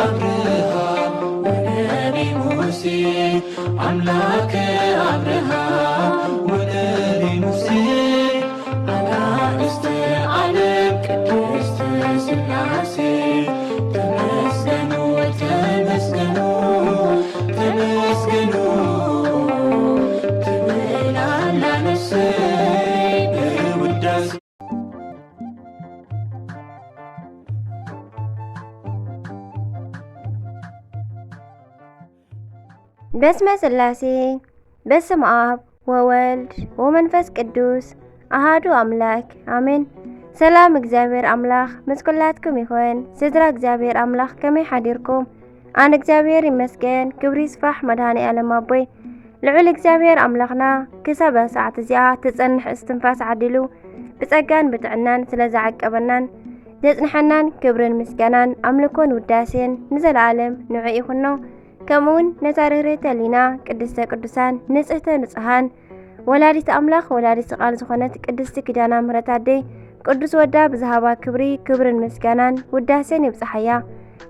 አብርሃም ወነቢ ሙሴ፣ አምላከ አብርሃም ወነቢ ሙሴ፣ አጋእዝተ ዓለም ቅድስት ሥላሴ፣ ተመስገኑ፣ ተመስገኑ፣ ተመስገኑ ትብል ኣላ ነፍሰይ በውዳሴ። በስመ ሥላሴ፣ በስመ አብ ወወልድ ወመንፈስ ቅዱስ አሃዱ አምላክ አሜን። ሰላም እግዚኣብሔር አምላክ ምስ ኩላትኩም ይኹን። ስድራ እግዚኣብሔር አምላክ ከመይ ሓዲርኩም? ኣነ እግዚኣብሔር ይመስገን፣ ክብሪ ይስፋሕ መድኃኔ ዓለም ኣቦይ። ልዑል እግዚኣብሔር ኣምላኽና ክሳብ እዛ ሰዓት እዚኣ ትጸንሕ እስትንፋስ ዓዲሉ ብጸጋን ብጥዕናን ስለ ዝዓቀበናን ዘጽንሐናን ክብርን ምስጋናን ኣምልኮን ውዳሴን ንዘለዓለም ንዑ ይኹኖ። ከምኡውን ነታ ርህርህተ ሊና ቅድስተ ቅዱሳን ንጽህተ ንጹሃን ወላዲት ኣምላኽ ወላዲት ቃል ዝኾነት ቅድስቲ ኪዳና ምሕረት ኣደይ ቅዱስ ወዳ ብዝሃባ ክብሪ ክብርን ምስጋናን ውዳሴን ይብጽሓያ።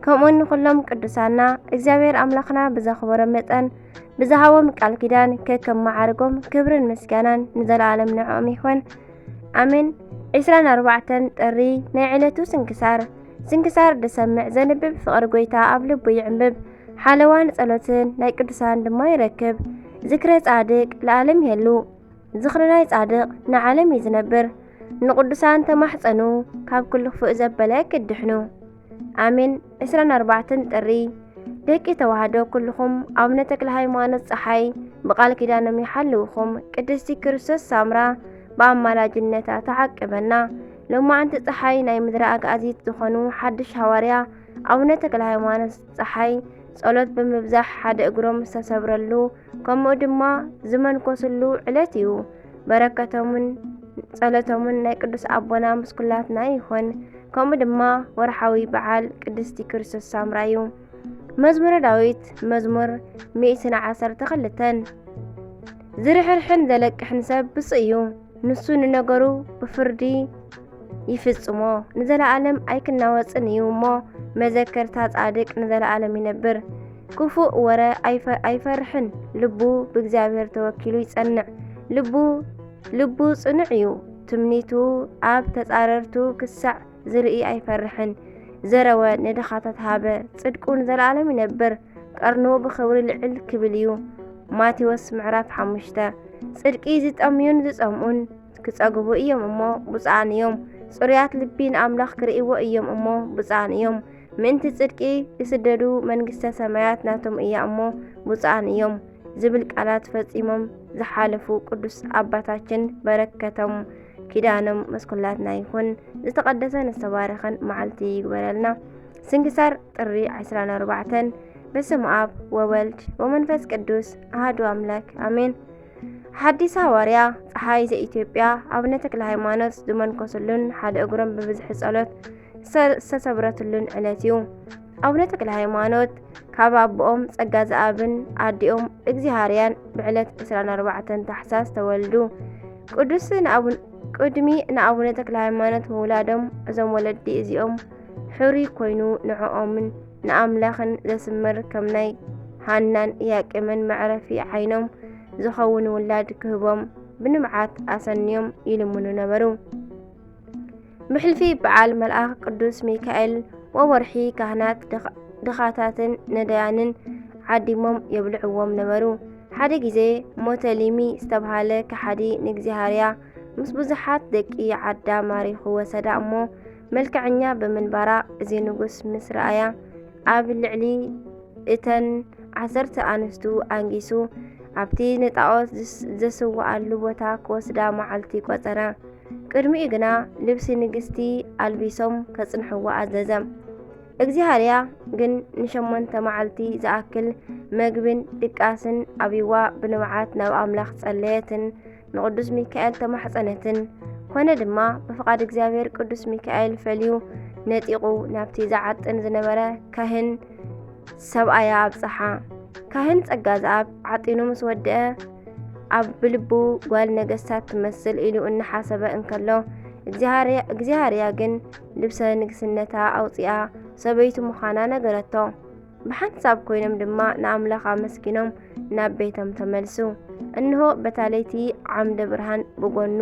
ከምኡውን ንኹሎም ቅዱሳና እግዚኣብሔር ኣምላኽና ብዘኽበሮም መጠን ብዝሃቦም ቃል ኪዳን ከከም መዓርጎም ክብርን ምስጋናን ንዘለዓለም ንዕኦም ይኹን። ኣሜን። ዕስራን ኣርባዕተን ጥሪ ናይ ዕለቱ ስንክሳር። ስንክሳር ድሰምዕ ዘንብብ ፍቕሪ ጎይታ ኣብ ልቡ ይዕምብብ። ሓለዋን ጸሎትን ናይ ቅዱሳን ድማ ይረክብ። ዝክረ ጻድቅ ለዓለም ይሄሉ። ዝኽሪ ናይ ጻድቕ ንዓለም እዩ ዝነብር። ንቕዱሳን ተማሕጸኑ፣ ካብ ኩሉ ክፉእ ዘበለ ክትድሕኑ። ኣሜን። ዕስራን ኣርባዕተን ጥሪ። ደቂ ተዋህዶ ኩልኹም ኣቡነ ተክለ ሃይማኖት ጸሓይ ብቓል ኪዳኖም ይሓልውኹም። ቅድስቲ ክርስቶስ ሳምራ ብኣማላጅነታ ተዓቅበና። ሎማዕንቲ ጸሓይ ናይ ምድረ ኣግኣዚት ዝኾኑ ሓድሽ ሃዋርያ ኣቡነ ተክለ ሃይማኖት ጸሓይ ጸሎት ብምብዛሕ ሓደ እግሮም ዝተሰብረሉ ከምኡ ድማ ዝመንኮስሉ ዕለት እዩ። በረከቶምን ጸሎቶምን ናይ ቅዱስ ኣቦና ምስ ኩላትና ይኹን። ከምኡ ድማ ወርሓዊ በዓል ቅድስቲ ክርስቶስ ሳምራ እዩ። መዝሙረ ዳዊት መዝሙር ሚእትን ዓሰርተ ክልተን። ዝርሕርሕን ዘለቅሕን ሰብ ብፁዕ እዩ፣ ንሱ ንነገሩ ብፍርዲ ይፍጽሞ፣ ንዘለዓለም ኣይክናወጽን እዩ እሞ፣ መዘከርታ ጻድቅ ንዘለዓለም ይነብር። ክፉእ ወረ ኣይፈ-፣ ኣይፈርሕን፣ ልቡ ብእግዚኣብሔር ተወኪሉ ይጸንዕ። ልቡ፣ ልቡ ጽኑዕ እዩ፣ ትምኒቱ ኣብ ተጻረርቱ ክሳዕ ዝርኢ ኣይፈርሕን። ዘረወ ንድኻታት ሃበ፣ ጽድቁ ንዘለዓለም ይነብር፣ ቀርኑ ብኽብሪ ልዕል ክብል እዩ። ማቴዎስ ምዕራፍ ሓሙሽተ። ጽድቂ ዝጠምዩን ዝጸምኡን ክጸግቡ እዮም እሞ ብፁዓን እዮም። ጽሩያት ልቢ ንኣምላኽ ክርእይዎ እዮም እሞ ብፁዓን እዮም። ምእንቲ ጽድቂ ዝስደዱ መንግስተ ሰማያት ናቶም እያ እሞ ብፁዓን እዮም ዝብል ቃላት ፈጺሞም ዝሓለፉ ቅዱስ ኣባታችን በረከቶም ኪዳኖም ምስ ኩላትና ይኹን። ዝተቐደሰን ዝተባረኸን መዓልቲ ይግበረልና። ስንክሳር ጥሪ ዕስራን ኣርባዕተን። በስመ ኣብ ወወልድ ወመንፈስ ቅዱስ ኣሐዱ ኣምላክ ኣሜን። ሓዲስ ሃዋርያ ጸሓይ ዘኢትዮጵያ ኣቡነ ተክለ ሃይማኖት ዝመንኮስሉን ሓደ እግሮም ብብዝሒ ጸሎት ዝሰ-፣ ዝተሰብረትሉን ዕለት እዩ። ኣቡነ ተክለ ሃይማኖት ካብ ኣቦኦም ጸጋ ዘኣብን ኣዲኦም እግዚኣብሃርያን ብዕለት ዕስራን ኣርባዕተን ታሕሳስ ተወልዱ። ቅዱስ ንኣቡን-፣ ቅድሚ ንኣቡነ ተክለ ሃይማኖት ምውላዶም እዞም ወለዲ እዚኦም ሕሩይ ኮይኑ ንዕኦምን ንኣምላኽን ዘስምር ከም ናይ ሃናን ኢያቄምን መዕረፊ ዓይኖም ዝኸውን ውላድ ክህቦም ብንብዓት ኣሰንዮም ይልምኑ ነበሩ። ብሕልፊ በዓል መልኣኽ ቅዱስ ሚካኤል ወወርሒ ካህናት ድኻ-፣ ድኻታትን ነዳያንን ዓዲሞም የብልዕዎም ነበሩ። ሓደ ግዜ ሞተሊሚ ዝተብሃለ ከሓዲ ንእግዚሃርያ ምስ ብዙሓት ደቂ ዓዳ ማሪኹ ወሰዳ እሞ፣ መልክዐኛ ብምንባራ እዚ ንጉስ ምስ ረኣያ፣ ኣብ ልዕሊ እተን ዓሰርተ ኣንስቱ ኣንጊሱ፣ ኣብቲ ንጣዖት ዝስ-፣ ዘስውኣሉ ቦታ ክወስዳ መዓልቲ ቆጸረ። ቅድሚኡ ግና ልብሲ ንግስቲ ኣልቢሶም ከጽንሕዎ ኣዘዘ። እግዚኣብሃርያ ግን ንሸሞንተ መዓልቲ ዝኣክል መግብን ድቃስን ኣብይዋ ብንብዓት ናብ ኣምላኽ ጸለየትን ንቅዱስ ሚካኤል ተማሕጸነትን። ኮነ ድማ ብፍቓድ እግዚኣብሔር ቅዱስ ሚካኤል ፈልዩ ነጢቑ ናብቲ ዝዓጥን ዝነበረ ካህን ሰብኣያ ኣብጽሓ። ካህን ጸጋ ዘኣብ ዓጢኑ ምስ ወድአ፣ ኣብ ብልቡ ጓል ነገስታት ትመስል ኢሉ እናሓሰበ እንከሎ፣ እግዚኣብሃርያ፣ እግዚኣብሃርያ ግን ልብሰ ንግስነታ ኣውጺኣ ሰበይቱ ምዃና ነገረቶ። ብሓንሳብ ኮይኖም ድማ ንኣምላኽ ኣመስጊኖም ናብ ቤቶም ተመልሱ። እንሆ በታ ለይቲ ዓምደ ብርሃን ብጎኑ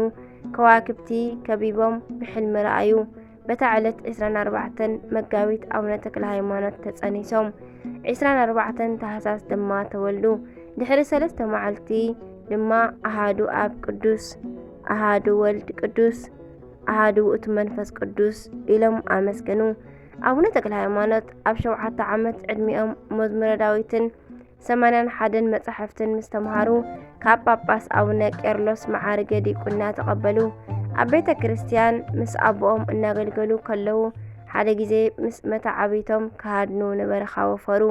ከዋክብቲ ከቢቦም ብሕልሚ ረኣዩ። በታ ዕለት ዕስራን ኣርባዕተን መጋቢት ኣቡነ ተክለ ሃይማኖት ተጸኒሶም። ዕስራን ኣርባዕተን ታህሳስ ድማ ተወልዱ። ድሕሪ ሰለስተ መዓልቲ ድማ ኣሃዱ ኣብ ቅዱስ፣ ኣሃዱ ወልድ ቅዱስ፣ ኣሃዱ ውእቱ መንፈስ ቅዱስ ኢሎም ኣመስገኑ። ኣቡነ ተክለ ሃይማኖት ኣብ ሸውዓተ ዓመት ዕድሚኦም መዝሙረ ዳዊትን ሰማንያን ሓደን መጻሕፍትን ምስ ተምሃሩ ካብ ጳጳስ ኣቡነ ቄርሎስ መዓርገ ዲቁና ተቐበሉ። ኣብ ቤተ ክርስቲያን ምስ ኣቦኦም እናገልገሉ ከለዉ ሓደ ግዜ ምስ መተዓብይቶም ክሃድኑ ንበረኻ ወፈሩ።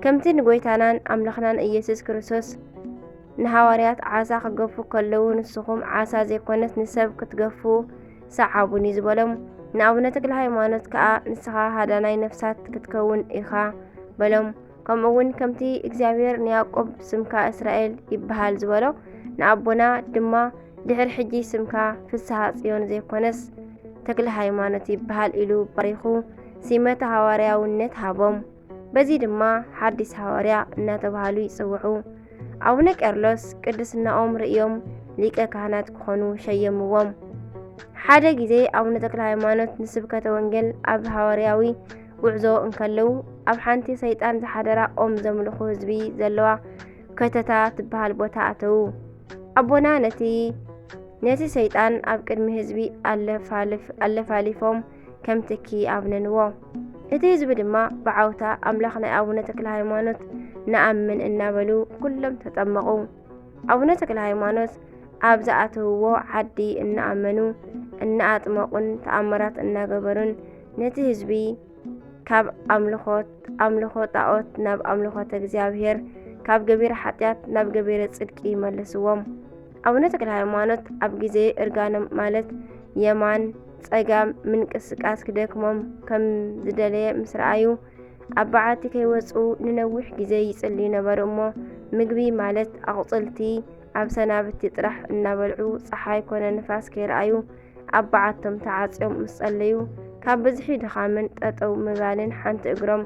ከምቲ ንጎይታናን ኣምላኽናን ኢየሱስ ክርስቶስ ንሃዋርያት ዓሳ ክገፉ ከለዉ ንስኹም ዓሳ ዘይኮነስ ንሰብ ክትገፉ ሰዓቡኒ ዝበሎም ንኣቡነ ተክለ ሃይማኖት ከኣ ንስኻ ሃዳናይ ነፍሳት ክትከውን ኢኻ በሎም። ከምኡ እውን ከምቲ እግዚኣብሔር ንያዕቆብ ስምካ እስራኤል ይበሃል ዝበሎ ንኣቦና ድማ ድሕሪ ሕጂ ስምካ ፍስሃ ጽዮን ዘይኮነስ ተክለ ሃይማኖት ይበሃል ኢሉ ባሪኹ ሲመተ ሃዋርያውነት ሃቦም። በዚ ድማ ሓዲስ ሃዋርያ እናተባሃሉ ይጽውዑ። ኣቡነ ቄርሎስ ቅድስናኦም ርእዮም ሊቀ ካህናት ክኾኑ ሸየምዎም። ሓደ ግዜ ኣቡነ ተክለ ሃይማኖት ንስብከተ ወንጌል ኣብ ሃዋርያዊ ጉዕዞ እንከለዉ ኣብ ሓንቲ ሰይጣን ዝሓደራ ኦም ዘምልኹ ህዝቢ ዘለዋ ከተታ ትበሃል ቦታ ኣተዉ። ኣቦና ነቲ ነቲ ሰይጣን ኣብ ቅድሚ ህዝቢ ኣለፋልፍ ኣለፋሊፎም ከም ትኪ ኣብነንዎ። እቲ ህዝቢ ድማ ብዓውታ ኣምላኽ ናይ ኣቡነ ተክለ ሃይማኖት ንኣምን እናበሉ ኩሎም ተጠመቑ። ኣቡነ ተክለ ሃይማኖት ኣብ ዝኣተውዎ ዓዲ እናኣመኑ እናኣጥመቑን ተኣምራት እናገበሩን ነቲ ህዝቢ ካብ ኣምልኾት ኣምልኾ ጣኦት ናብ ኣምልኾተ እግዚኣብሔር ካብ ገቢረ ሓጢኣት ናብ ገቢረ ጽድቂ ይመልስዎም። ኣቡነ ተክለ ሃይማኖት ኣብ ግዜ እርጋኖም ማለት የማን ጸጋም ምንቅስቃስ ክደክሞም ከም ዝደለየ ምስ ረኣዩ ኣብ በዓቲ ከይወጹ ንነዊሕ ግዜ ይጽልዩ ነበሩ እሞ ምግቢ ማለት ኣቑጽልቲ ኣብ ሰናብቲ ጥራሕ እናበልዑ ጸሓይ ኮነ ንፋስ ከይረኣዩ ኣብ በዓቶም ተዓጽዮም ምስ ጸለዩ ካብ ብዝሒ ድኻምን ጠጠው ምባልን ሓንቲ እግሮም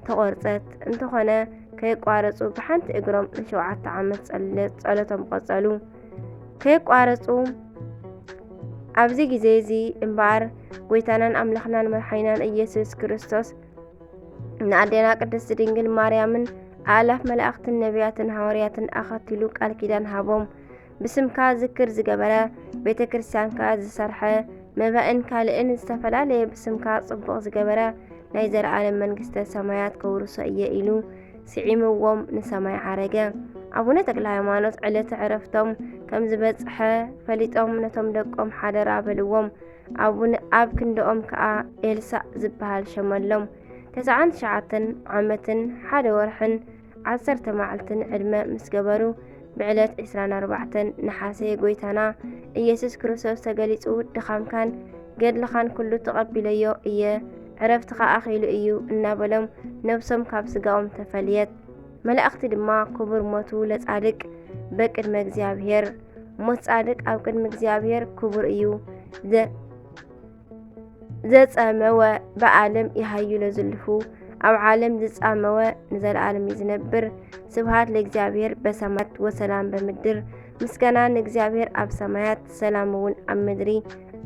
ተቖርጸት። እንተኾነ ከየቋረጹ ብሓንቲ እግሮም ንሸውዓተ ዓመት ጸለ- ጸሎቶም ቀጸሉ። ከየቋረጹ ኣብዚ ግዜ እዚ እምበኣር ጎይታናን ኣምላኽናን መርሓይናን ኢየሱስ ክርስቶስ ንኣዴና ቅድስቲ ድንግል ማርያምን ኣእላፍ መላእኽትን ነቢያትን ሃዋርያትን ኣኸቲሉ ቃል ኪዳን ሃቦም። ብስምካ ዝክር ዝገበረ፣ ቤተ ክርስቲያንካ ዝሰርሐ፣ መባእን ካልእን ዝተፈላለየ ብስምካ ጽቡቕ ዝገበረ ናይ ዘለኣለም መንግስተ ሰማያት ከውርሶ እየ ኢሉ ስዒምዎም ንሰማይ ዓረገ። ኣቡነ ተክለ ሃይማኖት ዕለተ ዕረፍቶም ከም ዝበጽሐ ፈሊጦም ነቶም ደቆም ሓደራ በልዎም። ኣቡነ ኣብ ክንድኦም ከኣ ኤልሳእ ዝበሃል ሸመሎም። ተስዓን ትሽዓተን ዓመትን ሓደ ወርሕን ዓሰርተ መዓልትን ዕድመ ምስ ገበሩ ብዕለት ዕስራን ኣርባዕተን ነሓሰ ጎይታና ኢየሱስ ክርስቶስ ተገሊጹ ድኻምካን ገድልኻን ኩሉ ተቐቢለዮ እየ ዕረፍትኻ ኣኺሉ እዩ እናበሎም ነብሶም ካብ ስጋኦም ተፈልየት። መላእኽቲ ድማ ክቡር ሞቱ ለጻድቅ በቅድመ እግዚኣብሔር ሞት ጻድቅ ኣብ ቅድሚ እግዚኣብሔር ክቡር እዩ። ዘ- ዘጸመወ ብዓለም ይሃዩ ለዝልፉ ኣብ ዓለም ዝጻመወ ንዘለዓለም እዩ ዝነብር። ስብሃት ለእግዚኣብሔር በሰማያት ወሰላም በምድር። ምስጋና ንእግዚኣብሔር ኣብ ሰማያት ሰላም እውን ኣብ ምድሪ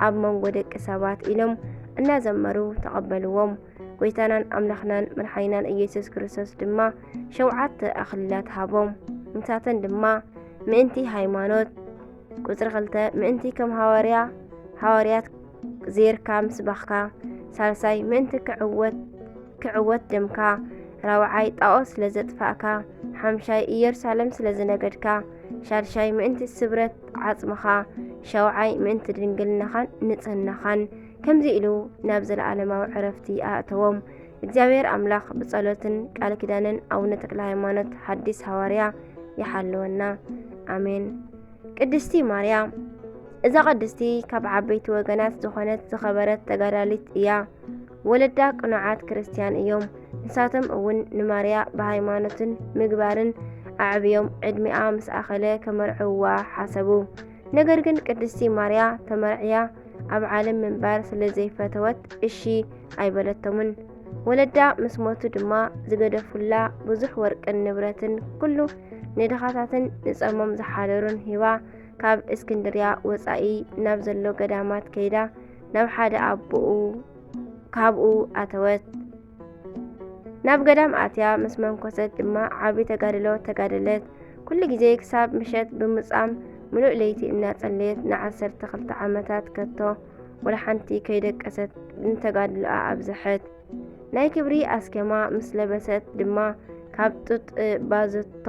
ኣብ መንጎ ደቂ ሰባት ኢሎም እናዘመሩ ተቐበልዎም። ጎይታናን ኣምላኽናን መድሓኒናን ኢየሱስ ክርስቶስ ድማ ሸውዓተ ኣኽሊላት ሃቦም። ንሳተን ድማ ምእንቲ ሃይማኖት፣ ቁጽሪ ክልተ ምእንቲ ከም ሃዋርያ ሃዋርያት ዜርካ ምስባኽካ፣ ሳልሳይ ምእንቲ ክዕወት ክዕወት ደምካ፣ ራብዓይ ጣኦት ስለ ዘጥፋእካ፣ ሓምሻይ ኢየሩሳሌም ስለ ዝነገድካ፣ ሻድሻይ ምእንቲ ስብረት ዓጽምኻ፣ ሻውዓይ ምእንቲ ድንግልናኻን ንጽህናኻን ከምዚ ኢሉ ናብ ዘለኣለማዊ ዕረፍቲ ኣእተዎም። እግዚኣብሔር ኣምላኽ ብጸሎትን ቃል ኪዳንን ኣቡነ ተክለ ሃይማኖት ሓዲስ ሃዋርያ ይሓልወና። ኣሜን። ቅድስቲ ማርያ እዛ ቅድስቲ ካብ ዓበይቲ ወገናት ዝኾነት ዝኸበረት ተጋዳሊት እያ። ወለዳ ቅኑዓት ክርስትያን እዮም። ንሳቶም እውን ንማርያ ብሃይማኖትን ምግባርን ኣዕብዮም ዕድሚኣ ምስ ኣኸለ ከመርዕውዋ ሓሰቡ። ነገር ግን ቅድስቲ ማርያ ተመርዕያ ኣብ ዓለም ምንባር ስለ ዘይፈተወት እሺ ኣይበለቶምን። ወለዳ ምስ ሞቱ ድማ ዝገደፉላ ብዙሕ ወርቅን ንብረትን ኩሉ ንድኻታትን ንጸሞም ዝሓደሩን ሂባ፣ ካብ እስክንድርያ ወጻኢ ናብ ዘሎ ገዳማት ከይዳ ናብ ሓደ ኣቦኡ ካብኡ ኣተወት። ናብ ገዳም ኣትያ ምስ መንኮሰት ድማ ዓቢ ተጋድሎ ተጋደለት። ኩሉ ግዜ ክሳብ ምሸት ብምጻም ምሉእ ለይቲ እናጸለየት ንዓሰርተ ክልተ ዓመታት ከቶ ወላ ሓንቲ ከይደቀሰት ንተጋድሎኣ ኣብዝሐት። ናይ ክብሪ ኣስኬማ ምስ ለበሰት ድማ ካብ ጡጥ ባዘቶ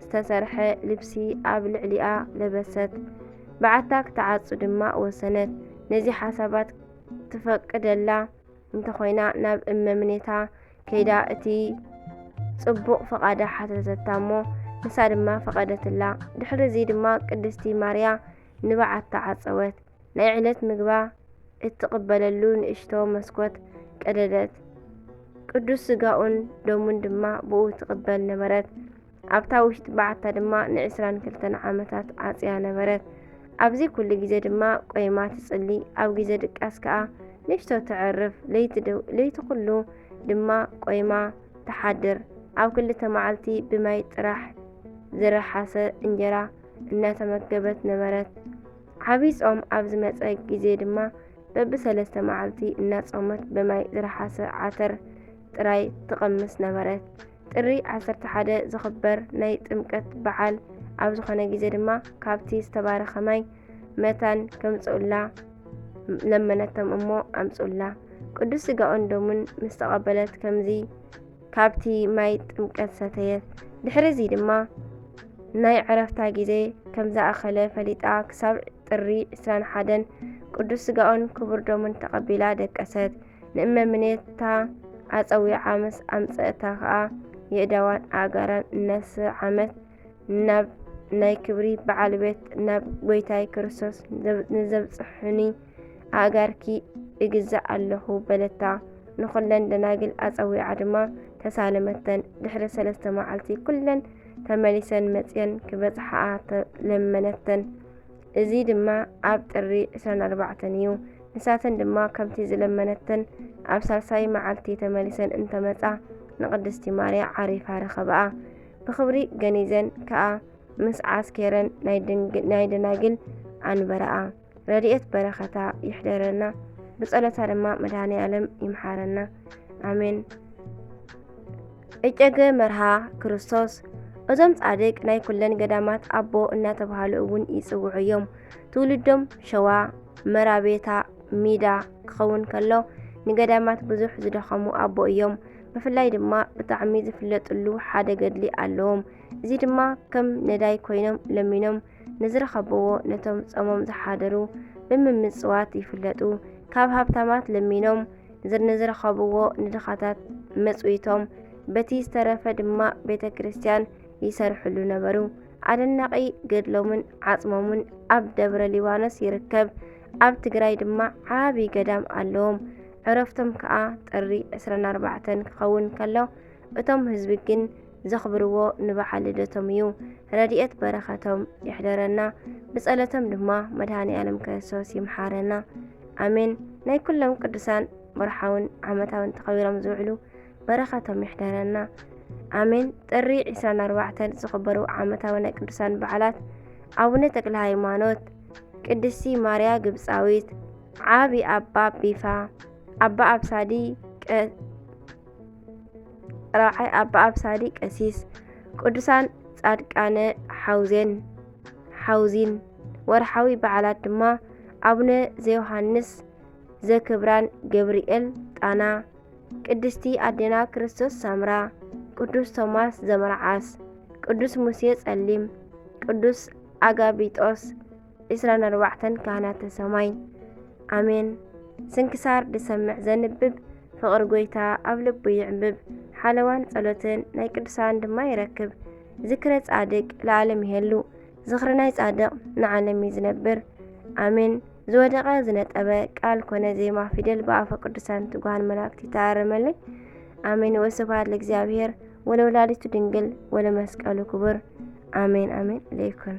ዝተሰርሐ ልብሲ ኣብ ልዕሊኣ ለበሰት። በዓታ ክትዓጹ ድማ ወሰነት። ነዚ ሓሳባት ትፈቅደላ እንተኾይና ናብ እመምኔታ ከይዳ እቲ ጽቡቕ ፍቓዳ ሓተተታ እሞ ንሳ ድማ ፈቐደትላ። ድሕሪ እዚ ድማ ቅድስቲ ማርያ ንበዓታ ዓጸወት። ናይ ዕለት ምግባ እትቕበለሉ ንእሽቶ መስኮት ቀደደት። ቅዱስ ስጋኡን ደሙን ድማ ብኡ ትቕበል ነበረት። ኣብታ ውሽጢ በዓታ ድማ ንዕስራን ክልተን ዓመታት ዓጽያ ነበረት። ኣብዚ ኩሉ ግዜ ድማ ቆይማ ትጽሊ፣ ኣብ ግዜ ድቃስ ከኣ ንእሽቶ ተዕርፍ። ለይቲ ደ-፣ ለይቲ ኩሉ ድማ ቆይማ ትሓድር። ኣብ ክልተ መዓልቲ ብማይ ጥራሕ ዝረሓሰ እንጀራ እናተመገበት ነበረት። ዓቢ ጾም ኣብ ዝመጸ ግዜ ድማ በብሰለስተ መዓልቲ እናጾመት ብማይ ዝረሓሰ ዓተር ጥራይ ትቐምስ ነበረት። ጥሪ ዓሰርተ ሓደ ዝኽበር ናይ ጥምቀት በዓል ኣብ ዝኾነ ግዜ ድማ ካብቲ ዝተባረኸ ማይ መታን ከምጽኡላ ለመነቶም እሞ ኣምጽኡላ። ቅዱስ ስጋኡን ደሙን ምስ ተቐበለት ከምዚ ካብቲ ማይ ጥምቀት ሰተየት። ድሕሪ እዚ ድማ ናይ ዕረፍታ ግዜ ከም ዝኣኸለ ፈሊጣ ክሳብ ጥሪ ዕስራን ሓደን ቅዱስ ስጋኡን ክቡር ደሙን ተቐቢላ ደቀሰት። ንእመምኔታ ኣጸዊዓ ምስ ኣምጸእታ ኸኣ የእዳዋን ኣእጋራን እናሰዓመት ናብ ናይ ክብሪ በዓል ቤት ናብ ጐይታይ ክርስቶስ ንዘብ-፣ ንዘብጽሑኒ ኣእጋርኪ እግዛእ ኣለኹ በለታ። ንኹለን ደናግል ኣጸዊዓ ድማ ተሳለመተን። ድሕሪ ሰለስተ መዓልቲ ኩለን ተመሊሰን መጽየን ክበጽሓኣ ተለመነተን። እዚ ድማ ኣብ ጥሪ ዕስራን ኣርባዕተን እዩ። ንሳተን ድማ ከምቲ ዝለመነተን ኣብ ሳልሳይ መዓልቲ ተመሊሰን እንተመጻ ንቅድስቲ ማርያ ዓሪፋ ረኸብኣ። ብኽብሪ ገኒዘን ከኣ ምስ ዓስኬረን ናይ ድንግ-፣ ናይ ደናግል ኣንበረኣ። ረድኤት በረኸታ ይሕደረና። ብጸሎታ ድማ መድኃኔ ዓለም ይምሓረና። ኣሜን። እጨገ መርሃ ክርስቶስ። እዞም ጻድቅ ናይ ኩለን ገዳማት ኣቦ እናተባህሉ እውን ይጽውዑ እዮም። ትውልዶም ሸዋ፣ መራቤታ፣ ሚዳ ክኸውን ከሎ ንገዳማት ብዙሕ ዝደኸሙ ኣቦ እዮም። ብፍላይ ድማ ብጣዕሚ ዝፍለጥሉ ሓደ ገድሊ ኣለዎም። እዚ ድማ ከም ነዳይ ኮይኖም ለሚኖም ንዝረኸብዎ ነቶም ጾሞም ዝሓደሩ ብምምጽዋት ይፍለጡ። ካብ ሃብታማት ለሚኖም ዝር-፣ ንዝረኸብዎ ንድኻታት መጽዊቶም፣ በቲ ዝተረፈ ድማ ቤተ ክርስቲያን ይሰርሕሉ ነበሩ። ኣደናቒ ገድሎምን ዓጽሞምን ኣብ ደብረ ሊባኖስ ይርከብ። ኣብ ትግራይ ድማ ዓቢ ገዳም ኣለዎም። ዕረፍቶም ከኣ ጥሪ ዕስራን ኣርባዕተን ክኸውን ከሎ፣ እቶም ህዝቢ ግን ዘኽብርዎ ንበዓል ልደቶም እዩ። ረድኤት በረኸቶም ይሕደረና። ብጸሎቶም ድማ መድኃኔ ዓለም ክርስቶስ ይምሓረና። ኣሜን። ናይ ኩሎም ቅዱሳን ወርሓውን ዓመታውን ተኸቢሮም ዝውዕሉ በረኸቶም ይሕደረና። ኣሜን። ጥሪ ዕስራን ኣርባዕተን ዝኽበሩ ዓመታዊ ናይ ቅዱሳን በዓላት ኣቡነ ተክለ ሃይማኖት፣ ቅድስቲ ማርያ ግብጻዊት፣ ዓቢ ኣባ ቢፋ፣ ኣባ ኣብሳዲ ቀ-፣ ራብዓይ ኣባ ኣብሳዲ ቀሲስ፣ ቅዱሳን ጻድቃነ ሓውዜን፣ ሓውዚን። ወርሓዊ በዓላት ድማ ኣቡነ ዘዮሃንስ ዘክብራን ገብርኤል ጣና፣ ቅድስቲ ኣዴና ክርስቶስ ሳምራ፣ ቅዱስ ቶማስ ዘመርዓስ፣ ቅዱስ ሙሴ ጸሊም፣ ቅዱስ ኣጋቢጦስ፣ ዕስራን ኣርባዕተን ካህናተ ሰማይ። ኣሜን። ስንክሳር ዝሰምዕ ዘንብብ ፍቕሪ ጐይታ ኣብ ልቡ ይዕምብብ። ሓለዋን ጸሎትን ናይ ቅዱሳን ድማ ይረክብ። ዝክረ ጻድቅ ለዓለም ይሄሉ። ዝኽሪ ናይ ጻድቕ ንዓለም እዩ ዝነብር። ኣሜን። ዝወደቐ ዝነጠበ ቃል ኮነ ዜማ ፊደል ብኣፈ ቅዱሳን ትጉሃን መላእክት ይተኣረመለይ። ኣሜን። ወስብሐት ለእግዚኣብሔር ወለወላዲቱ ድንግል ወለመስቀሉ ክቡር። ኣሜን፣ ኣሜን። ለይኩን።